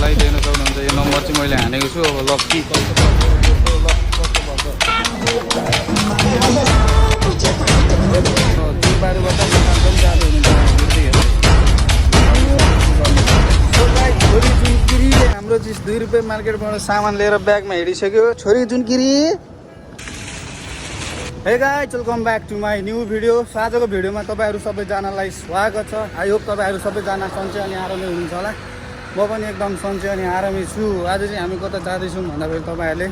लागि देख्न सक्नुहुन्छ यो नम्बर चाहिँ मैले हानेको छु अब लक्की हाम्रो चिज 2 रुपियाँ मार्केटबाट सामान लिएर ब्यागमा हिँडिसक्यो छोरी जुनकिरी। Hey guys welcome back to my new video. आजको भिडियोमा तपाईँहरू सबैजनालाई स्वागत छ। आई होप तपाईँहरू सबैजना सन्चै अनि आरामै हुनुहुन्छ होला। म पनि एकदम सन्चै अनि आरामै छु। आज चाहिँ हामी कता जाँदैछौँ भन्दाखेरि तपाईँहरूले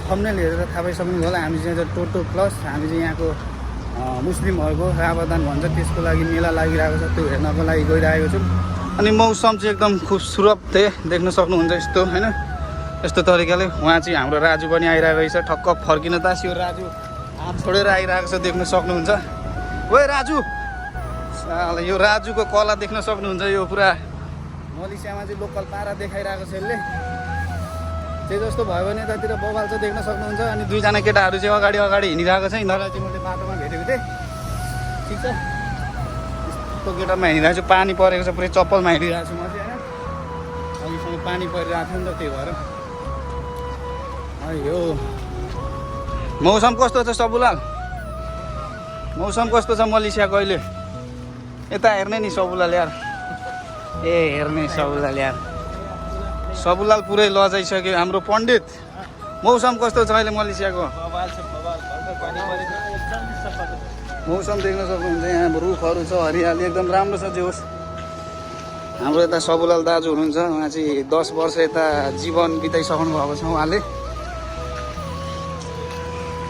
थम्बनेल हेरेर थाहा पाइसक्नु होला। हामी चाहिँ टोटो प्लस हामी चाहिँ यहाँको मुस्लिमहरूको रावदान भन्छ त्यसको लागि मेला लागिरहेको छ, त्यो हेर्नको लागि गइरहेको छौँ। अनि मौसम चाहिँ एकदम खुबसुरत देख्न सक्नुहुन्छ यस्तो होइन। यस्तो तरिकाले उहाँ चाहिँ हाम्रो राजु पनि आइरहेको रहेछ। ठक्क फर्किन तासियो राजु हात छोडेर आइरहेको छ, देख्न सक्नुहुन्छ। ओए राजु, यो राजुको कला देख्न सक्नुहुन्छ। यो पुरा मलेसियामा चाहिँ लोकल पारा देखाइरहेको छ यसले। त्यही जस्तो भयो भने यतातिर बबाल चाहिँ देख्न सक्नुहुन्छ। अनि 2 जना केटाहरू चाहिँ अगाडि हिँडिरहेको छ। यिनीहरूलाई चाहिँ मैले बाटोमा भेटेको थिएँ। ठिक छ, यस्तो गेटमा हिँडिरहेको छु। पानी परेको छ, पुरै चप्पलमा हिँडिरहेको छु म चाहिँ होइन। अघिसँग पानी परिरहेको थियो नि त, त्यही भएर। यो मौसम कस्तो छ सबुलाल? मौसम कस्तो छ मलेसियाको अहिले? यता हेर्ने नि सबुलाल यार। ए हेर्ने सबुलाल यार, सबुलाल पुरै लजाइसक्यो हाम्रो पण्डित। मौसम कस्तो छ अहिले मलेसियाको? मौसम देख्न सक्नुहुन्छ। यहाँ रुखहरू छ, हरियाली एकदम राम्रो छ। जे होस् हाम्रो यता सबुलाल दाजु हुनुहुन्छ, उहाँ चाहिँ 10 वर्ष यता जीवन बिताइसक्नु भएको छ। उहाँले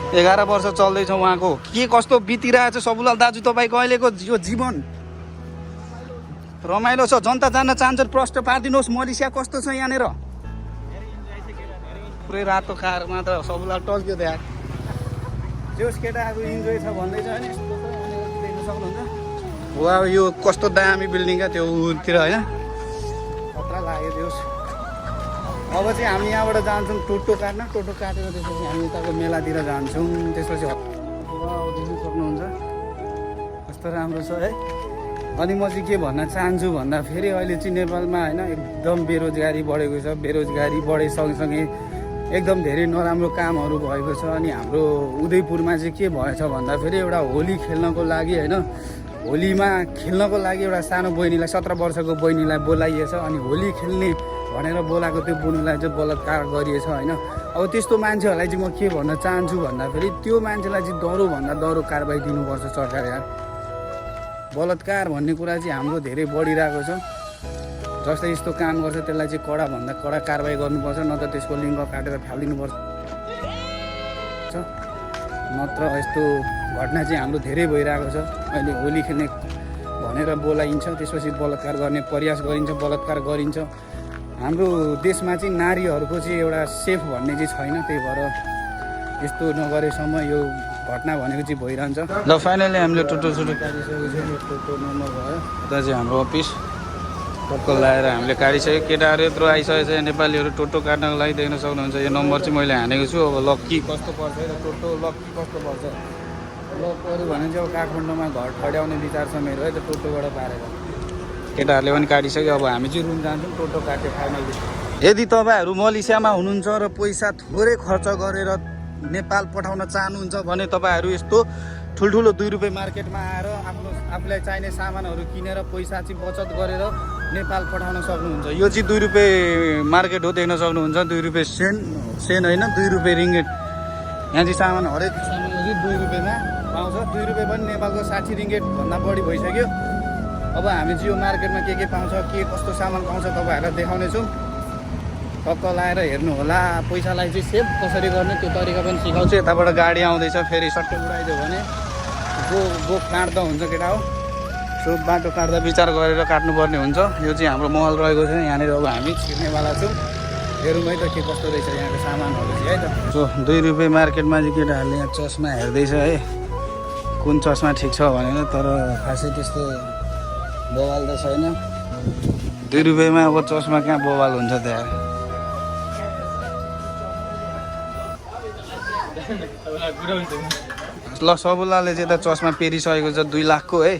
11 वर्ष चल्दैछ उहाँको। के कस्तो बितिरहेछ सबुलाल दाजु तपाईँको अहिलेको यो जीवन? रमाइलो छ? जनता जान्न चाहन्छ प्रश्न पारिदिनुहोस् मलेसिया कस्तो छ यहाँनिर? पुरै रातो कारमा त सबुलाल टल्क्यो त यार। जोस् केटाहरू इन्जोय छ भन्दैछ होइन। यस्तो देख्न सक्नुहुन्छ। वा यो कस्तो दामी बिल्डिङ क्या त्यो उतिर होइन, खतरा लाग्यो जोस्। अब चाहिँ हामी यहाँबाट जान्छौँ टोटो काट्न। टोटो काटेर त्यसपछि हामी यताको मेलातिर जान्छौँ। त्यसपछि देख्न सक्नुहुन्छ कस्तो राम्रो छ है। अनि म चाहिँ के भन्न चाहन्छु भन्दा फेरि अहिले चाहिँ नेपालमा होइन एकदम बेरोजगारी बढेको छ। बेरोजगारी बढे सँगसँगै एकदम धेरै नराम्रो कामहरू भएको छ। अनि हाम्रो उदयपुरमा चाहिँ के भएछ भन्दाखेरि एउटा होली खेल्नको लागि होइन, होलीमा खेल्नको लागि एउटा सानो बहिनीलाई 17 वर्षको बहिनीलाई बोलाइएछ। अनि होली खेल्ने भनेर बोलाएको त्यो बहिनीलाई चाहिँ बलात्कार गरिएछ होइन। अब त्यस्तो मान्छेहरूलाई चाहिँ म के भन्न चाहन्छु भन्दाखेरि त्यो मान्छेलाई चाहिँ डरोभन्दा डरो कारबाही दिनुपर्छ सरकार यार। बलात्कार भन्ने कुरा चाहिँ हाम्रो धेरै बढिरहेको छ। जसले यस्तो काम गर्छ त्यसलाई चाहिँ कडाभन्दा कडा कारबाही गर्नुपर्छ, नत्र त्यसको लिङ्ग काटेर फालिदिनुपर्छ। नत्र यस्तो घटना चाहिँ हाम्रो धेरै भइरहेको छ। अहिले होली खेल्ने भनेर बोलाइन्छ, त्यसपछि बलात्कार गर्ने प्रयास गरिन्छ, बलात्कार गरिन्छ। हाम्रो देशमा चाहिँ नारीहरूको चाहिँ एउटा सेफ भन्ने चाहिँ छैन। त्यही भएर यस्तो नगरेसम्म यो घटना भनेको चाहिँ भइरहन्छ। ल फाइनली हामीले टोटो काटिसकेको छ। टोटो नम्बर भयो यता चाहिँ हाम्रो अफिस टक्क लगाएर हामीले काटिसक्यो। केटाहरू यत्रो आइसकेको छ नेपालीहरू टोटो काट्नको लागि। देख्न सक्नुहुन्छ यो नम्बर चाहिँ मैले हानेको छु। अब लक्की कस्तो पर्छ है, टोटो लक्की कस्तो पर्छ? लक पऱ्यो भने चाहिँ अब काठमाडौँमा घर ठड्याउने विचार छ मेरो है, त टोटोबाट पारेर। केटाहरूले पनि काटिसक्यो। अब हामी चाहिँ रुम जान्छौँ टोटो काट्यो फाइनली। यदि तपाईँहरू मलेसियामा हुनुहुन्छ र पैसा थोरै खर्च गरेर नेपाल पठाउन चाहनुहुन्छ भने तपाईँहरू यस्तो ठुल्ठुलो 2 रुपियाँ मार्केटमा आएर आफूलाई चाहिने सामानहरू किनेर पैसा चाहिँ बचत गरेर नेपाल पठाउन सक्नुहुन्छ। यो चाहिँ 2 रुपियाँ मार्केट हो, देख्न सक्नुहुन्छ। 2 रुपियाँ सेन होइन, 2 रुपियाँ रिङ्गेट। यहाँ चाहिँ सामान हरेक सामान चाहिँ 2 रुपियाँमा पाउँछ। 2 रुपियाँ पनि नेपालको 60 रिङ्गेटभन्दा बढी भइसक्यो। अब हामी चाहिँ यो मार्केटमा के पाउँछ, के कस्तो सामान पाउँछ तपाईँहरूलाई देखाउनेछौँ। टक्क लगाएर हेर्नु होला। पैसालाई चाहिँ सेभ कसरी गर्ने त्यो तरिका पनि सिकाउँछु। यताबाट गाडी आउँदैछ, फेरि सट्टै उडाइदियो भने गो काट्दा हुन्छ केटा हो। सो बाटो काट्दा विचार गरेर काट्नुपर्ने हुन्छ। यो चाहिँ हाम्रो महल रहेको छ यहाँनिर। अब हामी छिर्नेवाला छौँ। हेरौँ है त के कस्तो रहेछ यहाँको सामानहरू चाहिँ है त। सो 2 रुपियाँ मार्केटमा चाहिँ केटाहरूले यहाँ चस्मा हेर्दैछ है, कुन चस्मा ठिक छ भनेर। तर खासै त्यस्तो बवाल त छैन। 2 रुपियाँमा अब चस्मा कहाँ बवाल हुन्छ त यार। ल सबुलाले चाहिँ त चस्मा पेरिसकेको छ 2 लाखको है।